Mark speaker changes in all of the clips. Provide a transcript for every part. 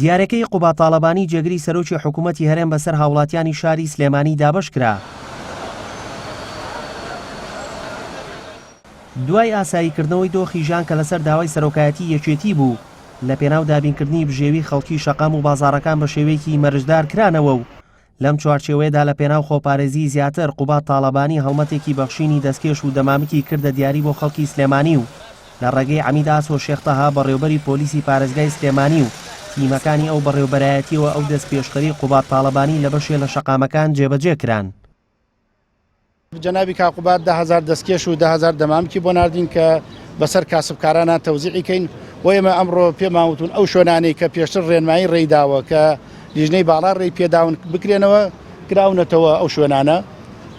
Speaker 1: دیارەکەی قوباد تاڵەبانی جێگری سەرۆکی حکوومەتی هەرێم بەسەر هاوڵاتیانی شاری سلێمانی دابەشکرا. دوای ئاساییکردنەوەی دۆخی ژیان کە لەسەر داوای سەرۆکایەتی یەکێتی بوو لە پێناو دابینکردنی بژێوی خەڵکی شەقام و بازاڕەکان بە شێوەیەکی مەرجدار کرانەوە و لەم چوارچێوەیەدا لە پێناو خۆپارێزیی زیاتر قوباد تاڵەبانی هەڵمەتێکی بەخشینی دەستکێش و دەمامکی کردە دیاری بۆ خەڵکی سلێمانی و لە ڕێگەی عەمید ئاسۆ شێخ تەها بەڕێوبەری پۆلیسی پارێزگای سلێمانی و تیمەکانی ئەو بەڕێوبەرایەتیەوە ئەو دەستپێشخەری قوباد تاڵەبانی لە بەشێ لە شەقامەکان جێبەجێ کران.
Speaker 2: جەنابی کاک قوباد 10000 دەستکێش و 10000 دەمامکی بۆ ناردین کە بەسەر کاسبکارانا تەوزیعی کەین و ئێمە ئەمڕۆ پێمان وتون ئەو شوێنانەی کە پێشتر ڕێنمایی ڕێی داوە کە لیژنەی باڵا ڕێی پێداون بکرێنەوە کراونەتەوە ئەو شوێنانە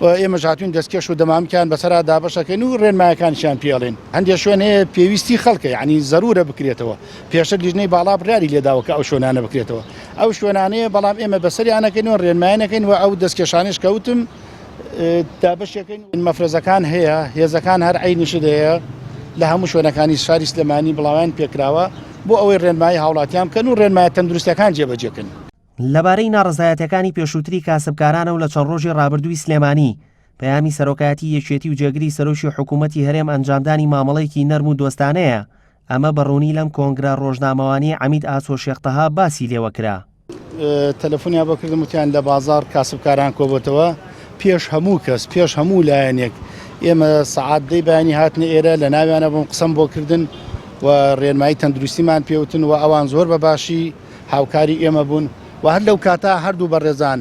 Speaker 2: و ئێمەش هاتوین دەستکێش و دەمامکیان بەسەرا دابەشەکەین و ڕێنمایەکانیشیان پێڵێن هەندێک شوێن هەیە پێویستی خەڵکە یعنی زەرورە بکرێتەوە پێشتر لیژنەی باڵا بڕیاری لێداوە کە ئەو شوێنانە بکرێتەوە ئەو شوێنانەیە بەڵام ئێمە بەسەریانەکەین و ڕێنمایەکەین و ئەو دەستکێشانش کەوتم دابەشەکەین مەفرەزەکان هەیە هێزەکان هەر عینی شت هەیە لە هەموو شوێنەکانی شاری سلێمانی بڵاویان پێکراوە بۆ ئەوەی ڕێنمایی هاوڵاتیان بکەن و ڕێنمایە تەندروستەکان جێبەجێکن.
Speaker 1: لەبارەی ناڕەزایەتیەکانی پێشووتری کاسبکارانە و لە چەند ڕۆژی ڕابردووی سلێمانی، پەیامی سەرۆکایەتی یەکێتی و جێگری سەرۆکی حکوومەتی هەرێم ئەنجامدانی مامەڵەیەکی نەرم و دۆستانەیە، ئەمە بە ڕوونی لەم کۆنگرە ڕۆژنامەوانیەی عەمید ئاسۆ شێخ تەها باسی لێوە کرا.
Speaker 2: تەلەفۆنیان بۆ کردم وتیان لە بازاڕ کاسبکاران کۆبۆتەوە پێش هەموو کەس پێش هەموو لایەنێک ئێمە سەعات دەی بەیانی هاتنە ئێرە لە ناویانە بووم قسەم بۆ کردن و ڕێنمایی تەندروستیمان پێوتن و ئەوان زۆر بە باشی هاوکاری ئێمە بوون و هەر لەو کاتە هەردوو بەڕێزان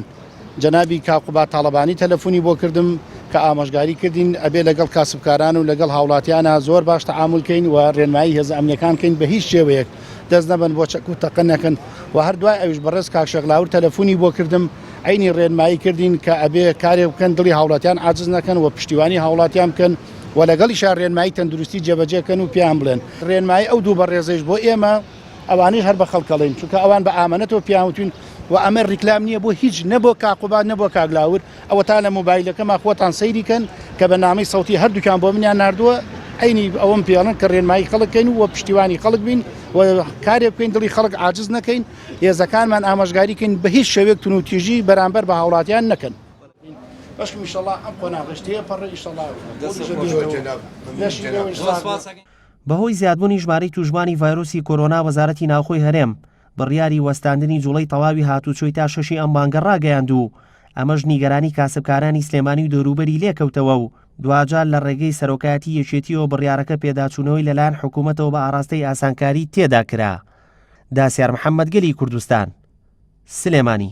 Speaker 2: جەنابی کاک قوباد تاڵەبانی تەلەفونی بۆ کردم کە ئامۆژگاری کردین ئەبێ لەگەڵ کاسبکاران و لەگەڵ هاوڵاتیانە زۆر باش تەعامول کەین و ڕێنمایی هێزە ئەمنیەکان کەین بە هیچ شێوەیەک دەست نەبەن بۆ چەک و تەقە نەکەن و هەر دوای ئەویش بەڕێز کاک شێخ لاهور تەلەفونی بۆ کردم عەینی ڕێنمایی کردین کە ئەبێ کارێک بکەن دڵی هاوڵاتیان عاجز نەکەن و پشتیوانی هاوڵاتیان بکەن و لەگەڵیشا ڕێنمایی تەندروستی جێبەجێ کەن و پێیان بڵێن ڕێنمایی ئەو دوو بەڕێزەیش بۆ ئێمە ئەوانیش هەر بە خەڵک ئەڵێن چونکە ئەوان بە ئامەنەتەوە پێیان وتوین و ئەمە ڕیکلام نییە بۆ هیچ نە بۆ کاک قوباد نە بۆ کاک لاهور ئەوەتا لە مۆبایلەکەما خۆتان سەیری کەن کە بە نامەی سەوتی هەردووکیان بۆ منیان ناردووە عەینی ئەوەم پێڵن کە ڕێنمایی خەڵک کەین و پشتیوانی خەڵک بین و کارێک بکەین دڵی خەڵک عاجز نەکەین هێزەکانمان ئامۆژگاری کەین بە هیچ شێوەیەک توندوتیژی بەرامبەر بە هاوڵاتیان نەکەن. بەشکم ئیشەڵا ئەم قۆناغەش تێپەڕێ ئیشەڵا
Speaker 1: بەهۆی زیادبوونی ژمارەی تووشبووانی ڤایرۆسی کۆرۆنا وەزارەتی ناوخۆی هەرێم بڕیاری وەستاندنی جوڵەی تەواوی هاتوچۆی تا شەشی ئەم مانگە ڕاگەیاند و ئەمەش نیگەرانی کاسبکارانی سلێمانی و دەوروبەری لێکەوتەوە و دواجار لە ڕێگەی سەرۆکایەتی یەکێتیەوە بڕیارەکە پێداچوونەوەی لەلایەن حکوومەتەوە بە ئاراستەی ئاسانکاری تێدا کرا. داسیار محەممەد گەلی کوردستان، سلێمانی.